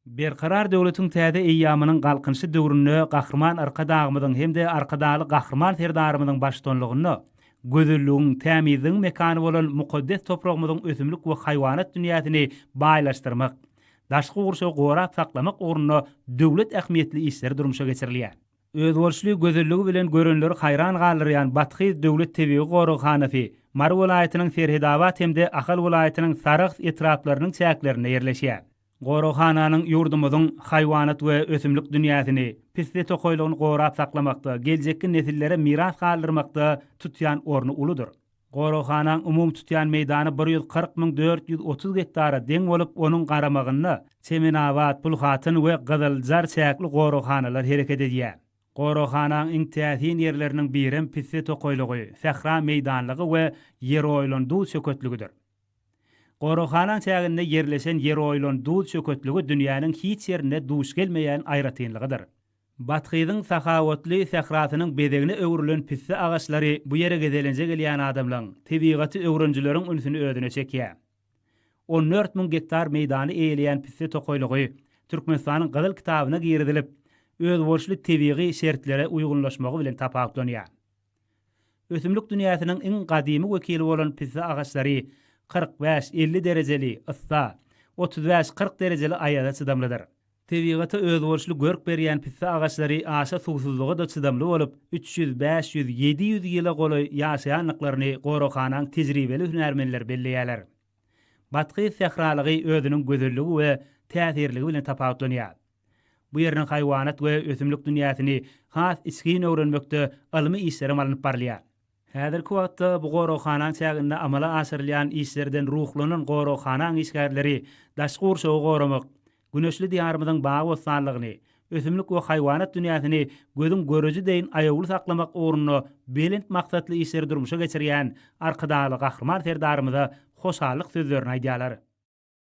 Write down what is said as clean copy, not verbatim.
Berkarar döwletiň täze eýýamynyň Galkynyşy döwründe Gahryman Arkadagymyzyň hem-de Arkadagly Gahryman Serdarymyzyň baştutanlygynda gözelligiň, tämizligiň mekany bolan mukaddes topragymyzyň ösümlik we haýwanat dünýäsini baýlaşdyrmak, daşky gurşawy gorap saklamak ugrunda döwlet ähmiýetli işler durmuşa geçirilýär. Özboluşly gözelligi bilen görenleri haýran galdyrýan Bathyz döwlet tebigy goraghanasy Mary welaýatynyň Serhedabat hem-de Ahal welaýatynyň Sarahs etraplarynyň çäklerinde ýerleşýär. Goraghananyň ýurdumyzyň haýwanat we ösümlik dünýäsini, pisse tokaýlygyny gorap saklamakda, geljekki nesillere miras galdyrmakda tutýan orny uludyr. Goraghanaň umumy tutýan meýdany 140 430 gektara deň bolup, onuň garamagynda Çemenabat, Pulhatyn we Gyzyljar çäkli goraghanalar hereket edýär. Goraghanaň iň täsin ýerleriniň birem pisse tokaýlygy, sähra meýdanlygy we Ýeroýlan duz çöketligidir. Goraghanaň çäginde ýerleşen Ýeroýlan duz çöketligi dünýäniň hiç ýerinde duş gelmeýän aýratynlygydyr. Bathyzyň sahawatly sährasynyň bezegine öwrülen pisse agaçlary bu ýere gezelenje gelýän adamlaryň, tebigaty öwrenijileriň ünsüni özüne çekýär. 14 müň gektar meýdany eýeleýän pisse tokaýlygy Türkmenistanyň Gyzyl kitabyna girizilip, özboluşly tebigy şertlere uýgunlaşmagy bilen tapawutlanýar. Ösümlik dünýäsiniň iň gadymy wekili bolan pisse agaçlary 45, 50 derejeli yssa, 35, 40 derejeli aýaza çydamlydyr. Tebigata özboluşly görk berýän pisse agaçlary aşa suwsuzlyga-da çydamly bolup, 300, 500, 700 ýyla golaý ýaşaýandyklaryny goraghanaň tejribeli hünärmenleri belleýärler. Bathyz sähralygy özüniň gözelligi we täsirligi bilen tapawutlanýar. Bu ýeriniň haýwanat we ösümlik dünýäsini has içgin öwrenmekde ylmy işlerem alnyp barylýar. Häzirki wagtda bu goraghanaň çäginde amala aşyrylýan işlerden ruhlanan goraghanaň işgärleri daşky gurşawy goramak, güneşli Diýarymyzyň bagy-bossanlygyny, ösümlik we haýwanat dünýäsini gözüň göreji deýin aýawly saklamak ugrunda belent maksatly işleri durmuşa geçirýän Arkadagly Gahryman Serdarymyza hoşallyk sözlerini aýdýarlar.